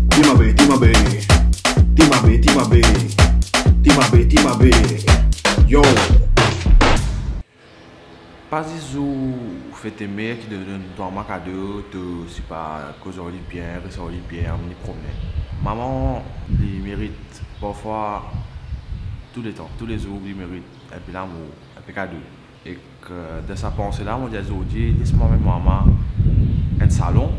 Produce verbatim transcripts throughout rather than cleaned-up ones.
Timabe, Timabe. Timabe, Timabe. Timabe, Timabe. Yo. Pa zis zour fet mer ki donn twa mwa kado, to sipa koz ar li bien, res ar li bien, amenn li promne. Mama, li merit parfwa, touletan, toulezour, li merit enn pe lamour, enn pe kado. Ek, eh, dan sa panse la, mo dir, zordi, les mwa amenn mama enn salon,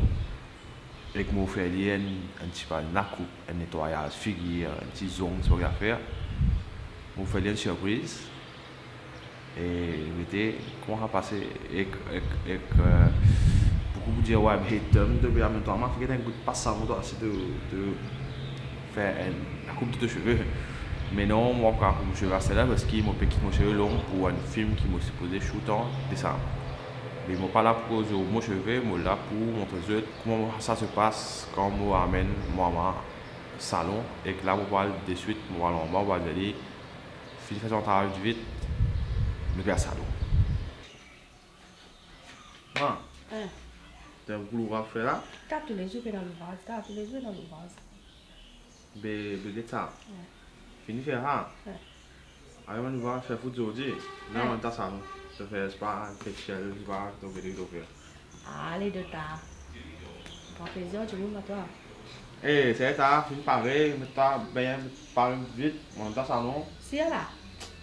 ek mo fer li enn, enn ti pa, enn lakoup, enn netwayaz figir, enn ti zong, ti bagay a fer. Mo fer li enn sirpriz. E li mete, kouma sa pase, ek, ek, ek, eh, boukou pou dir, "Wey, me tom, to pe amenn twa mwa, fek enn kout pas savon twa, si to, to fer enn, lakoup de to seve." Me non, mo pa koup mo seve aster la, parski mo pe kit mo seve long pou enn fim ki mo sipoze shoot an desanm. Me mo pa la pou koz mo seve, mo la pou montre zot kouma sa se pas kan mo amenn mama salon, ek la mo pral deswit, mo pral anba, mo pral dir li, finn fer zot travay vit, nou pe al salon. Ma, eh, to ena boukou louvraz pou fer la? Ta toulezour pena louvraz, ta toulezour ena louvraz. Be, be get sa. Eh. Fini fer sa. Eh. Ale, nou va fer foot zordi. Non, eh, non, ta salon. To fer spa, facial, spa, to vini, to fer. Ale, dota. Pran plezir dimoun, pa twa. Eh, sa ta finn pare, met twa bien, met pare vit, mo ta salon. Sir la?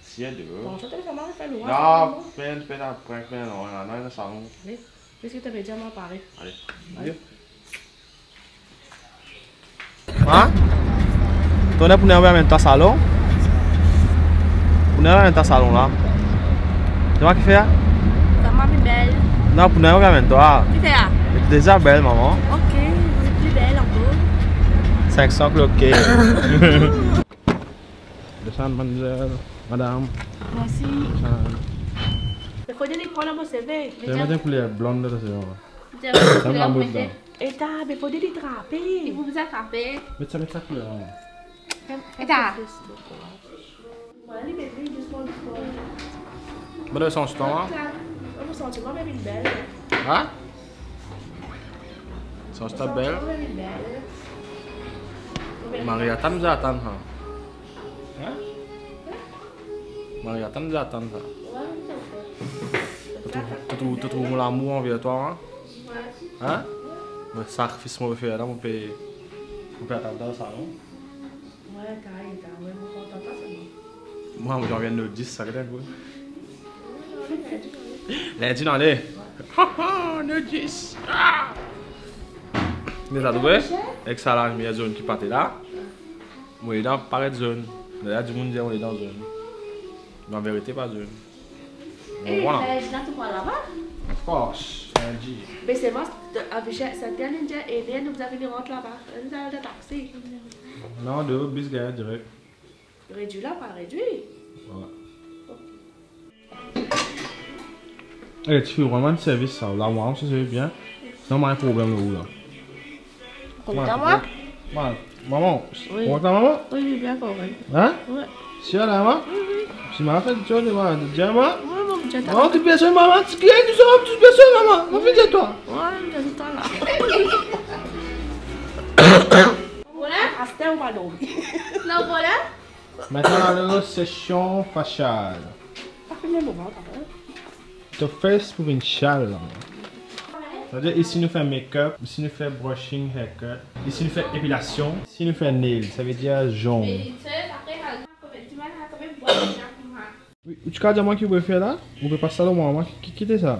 Sir de. Bon, sa to pe fer mal, fer louvraz. Non, pena, pena, pena, non, non, non, salon. Ale, kiski to pe dir, mo pare. Ale. Ale. Hein? To'nn pou nou amenn twa salon? Pou nou amenn twa salon la? Twa kifer? Sa mwa pli bel. Non, pou nou amenn twa. Kifer? Ou deza bel, mama. Ok, ou pli bel ankor. Sink san kloke. Desann, madmwazel, madam. Mersi. Desann. Me fode li pran mo seve. Seve met enn kouler blond dan to seve. Sa mo la mod la. Eta, be fode li trape. Li pou bizin trape. Met sa, met sa kouler la. Eta. Bon, sanz twa, hein? Mo santi mwa mem inn bel. Hein? Sanz twa bel. Mari atann, bizin atann, hein? Hein? Mari atann, bizin atann sa. To trouv, to trouv, to trouv mo lamour anver twa, hein? Hein? Mo sakrifis mo pe fer la, mo pe, mo pe atann twa sa, non? Mwa, mo anvi enn nodis, sa get enn kou. Lindi, non, ale. Nodis. Ah! Me sa trouve? Ek sa lalimier zonn ki pete la. Mo ledan paret zonn. Lerla dimoun dir mo ledan zonn. Me an verite pa zonn. Eh, vwala. Lindi la, to pou al laba? Of course, lindi. Me selman, aviser, sa dir lindi, e ler nou bizin vini rant laba. Nou al dan taxi. Non, de bis gagn direk. Redwi la, pa redwi. Vwala. Eh, tifi, rod mwa servis sa, la, mwa, si se bien. Non, mwa, problem lor ou la. Kontan mwa? Mwa, mama, wi. Kontan mama? Wi, wi, bien kontan. Hein? Wi. Sir la, mama? Wi, wi. Si mama fer kiksoz, mama, dir mwa. Wi, mama, dir twa. Non, ti personn, mama, ti klien, tou sa, ti personn, mama. Mama, finn dir twa. Wi, mama, dir twa la. Bonè, aster ou pa dormi. Non, bonè. Mintnan, nou al sesion fasial. Sa fer mem moman, kanmem. To fes pou vinn sial la. Savedir, isi nou fer make-up, isi nou fer brushing, haircut, isi nou fer epilasion, isi nou fer nail, savedir zong. Wi, ou ti kapav dir mwa ki ou pe fer la? Ou pe pas sa lor mwa, mwa, ki, ki, ki te sa?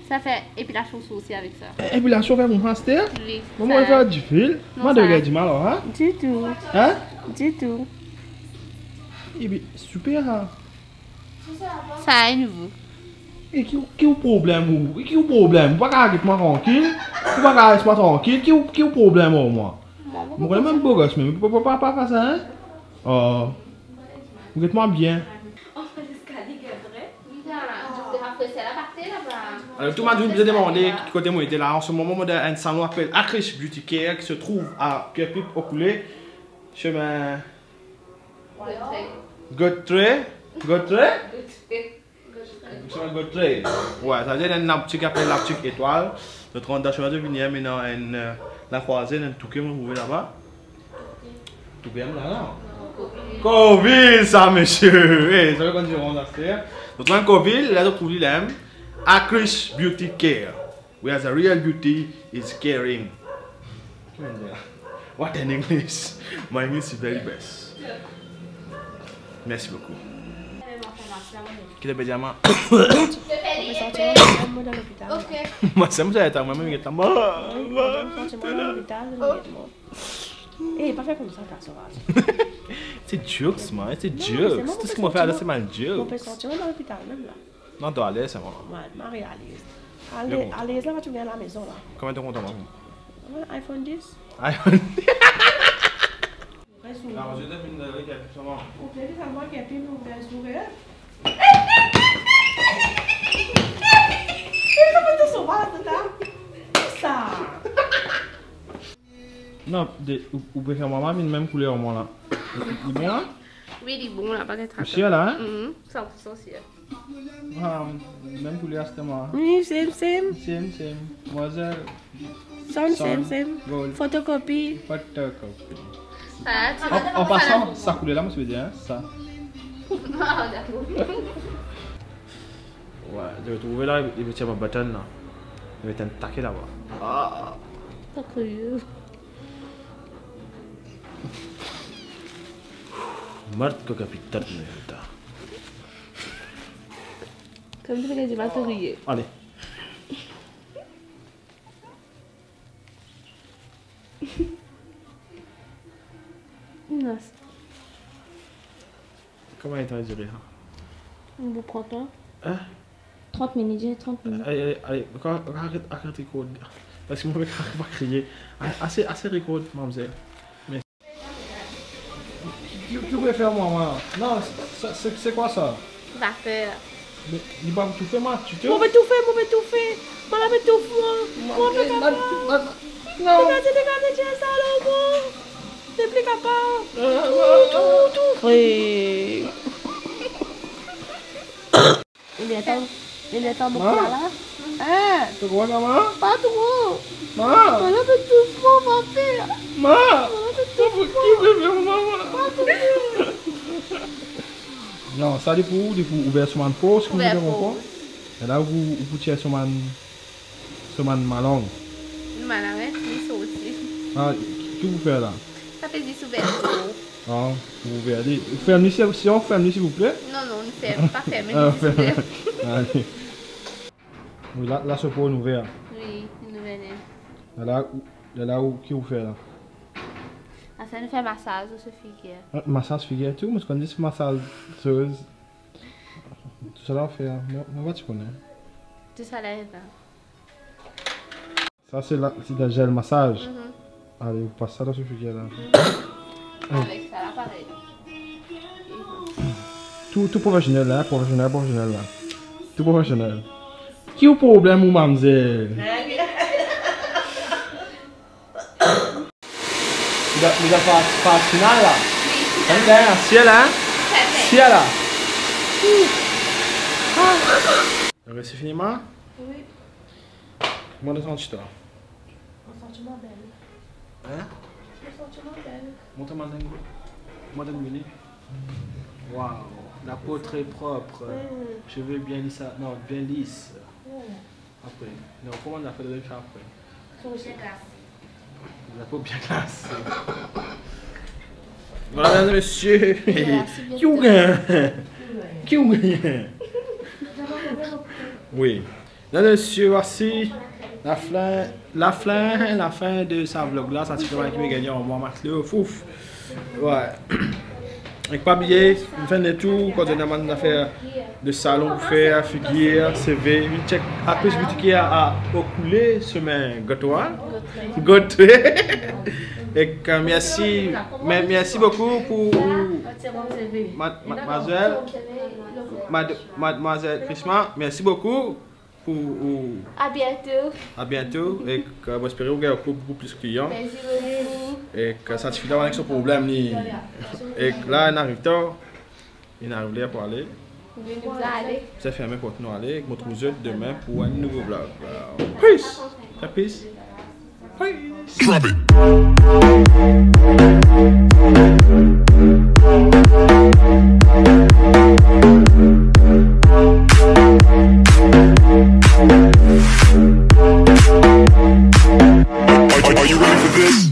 Sa fer epilasion soursil avek sa. E, epilasion fer koumsa, aster? Wi, mama, sa ou fer difil? Non, mwa, sa de gagn dimal, ha? Ditou. Hein? Ditou. Epi, super, ha? Sa, e nouvo. E ki, ki ou problem ou? E ki ou problem? Ou pa kapav get mwa trankil? Ou pa kapav les mwa trankil? Ki ou, ki ou problem ar mwa? Mo kone mem bogos mem, pa, pa, pa, pa, pa sa, hein? Oh. Ou get mwa bien. Alor, tou dimoun bizin demande ki kote mo ete la. An se moman, mo dan enn salon apel Akrish Beauty Care ki se trouv a Kerpip, Okoulé, semin Godtrey. Godtrey? Godtrey. Semen Godfrey. Wi, savedir ena enn laboutik apel Laboutik Etwal. Zot rant dan semen, zot vini, ena enn, eh, lakrwaze, ena enn touke mo trouve laba. Touke la, la. Covid sa, misie. Eh, sa vedir kan dir on aster. Zot trouv Covid, la zot trouv li la mem. Akrish Beauty Care. Where the real beauty is caring. What an English! My English is very best. Merci beaucoup. Ki to pe dir mwa? Mo santi mwa dan lopital. Mwa, sa mo sa eta, mwa, mwa, mwa, mwa. Mo santi mwa dan lopital, mo get mwa. Eh, pa fer koumsa, garson. Se jokes, man, se jokes. Tou seki mo fer la, se bann jokes. Mo pe santi mwa dan lopital mem la. Non, to alez, se mwa. Wi, mo alez. Ale, alez la, pa tou bien lamezon la. Konbien to kontan mwa? Wi, iPhone dis. iPhone. Res ou. Non, mo ti vinn avek iPhone selman. Ou pe dir sa, mwa ki iPhone, ou bien sourir. Sa pa to sovaz, sa. Sa. Non, de, ou, ou prefer mama vinn mem kouler mwa la. Li bon la? Wi, li bon la, pa get traka. Ou sir la, hein? Mhm, san pour san sir. Ah, mem kouler aster mwa. Wi, same, same. Same, same. Mwazel. Same, same, same. Gold. Fotokopi. Fotokopi. An, an pasan, sa kouler la, mo ti pe dir, hein, sa. Ah, dakor. Wi, to trouve la, li pe tir mo bouton la. Li met enn take laba. Ah. Pa kriye. Mort ko kapitan ne hota. Kouma to pe dir pa kriye? Ale. Non. Kouma letan li dire sa? Bon, trant minit. Hein? Trant minit, j'ai trant minit. Ale, ale, ale, aret, aret rekord. Parski mo pe pa kriye. Ase, ase rekord, mamzel. Mersi. Ki, ki ou pe fer mwa, mwa? Non, sa, se, se kwa sa? Vaper. Me, li pa pou toufe mwa, ti tou? Mo pe toufe, mo pe toufe. Mwa la pe touf mwa. Mo pe kapav. Non. Degaze, degaze, ti sa la, mwa. Mo pli kapav. Ah, tou, ah, tou, ah. Toufe. Li letan, li letan mo koup la. Hein? To krwar sa, ma? Pa tro. Ma? Mo la pe touf mwa, mo pe per. Ma? Mo la pe touf mwa. Ki bebe, mama? Pa tro. Non, sa li pou, li pou ouver so bann pos, ki... Ouver pos. E la ou, ou pou tir so bann, so bann malang. Malang, hein, li sorti. Ah, ki ou pou fer la? Sa pe dir ouver. Ah, pou ouver li. Ferm li, si, si on ferm li, silvouple. Non, non, nou ferm, pa ferme, ah, li, silvouple. Ale. Wi, la, la so po nou ouver. Wi, nou ouver net. La, la, la, la ou, ki ou fer la? Apre nou fer masaz lor so figir. Ah, masaz figir tou, mo ti konn zis masaz soz. Tousala ou fer, mo, mo pa ti kone. Tousala, e ben. Sa se la, se la zel masaz. Mhm. Ale, ou pas sa dan so figir la. Mhm. Avek sa la, parey. Tou, tou profesionel la, profesionel, profesionel la. Tou profesionel. Ki ou problem ou, mamzel? Li dan, li dan faz, faz final la. Wi, final. Sa li gagn, sir la, hein? Sir la. Sir la. Resi fini, ma? Wi. Kouma to santi twa? Mo santi mwa bel. Hein? Mo santi mwa bel. Montre mwa enn kou. Montre mwa. Waouh, la peau très propre. Mm. Cheveux bien lisses, non, bien lisses. Mm. Apre, non, kouma nou fer, donn sa apre. Bien klase. La peau bien classe. Voilà, mesdames et messieurs. Ki ou gagn? Ki ou gagn? Wi. Mesdames et messieurs, voici la fin, la fin, la fin de sa vlog la. Sa ti fini, ki mo gagn an mwa, max le ouf. Wi. Ek pa bliye, nou fer enn letour, kan nou ena bann zafer de salon pou fer, figir, seve, vinn check Akrish Beauty Care a Okoule, semen Gotwa. Gotwa. Ek, euh, mersi, me-, mersi boukou pou ma-, madmwazel, mad-, madmwazel Krishma, mersi boukou pou ou. A biento. A biento, ek, euh, mo espere ou gagn boukou plis klian. Mersi boukou. Ek, euh, sa ti fini avek so problem li. Ek la, nou ariv tar. Nou ariv ler pou ale. Nou ale. Sa ferme port, nou ale. Mo trouv zot demin pou enn nouvo vlog. Peace. Sa peace. Peace.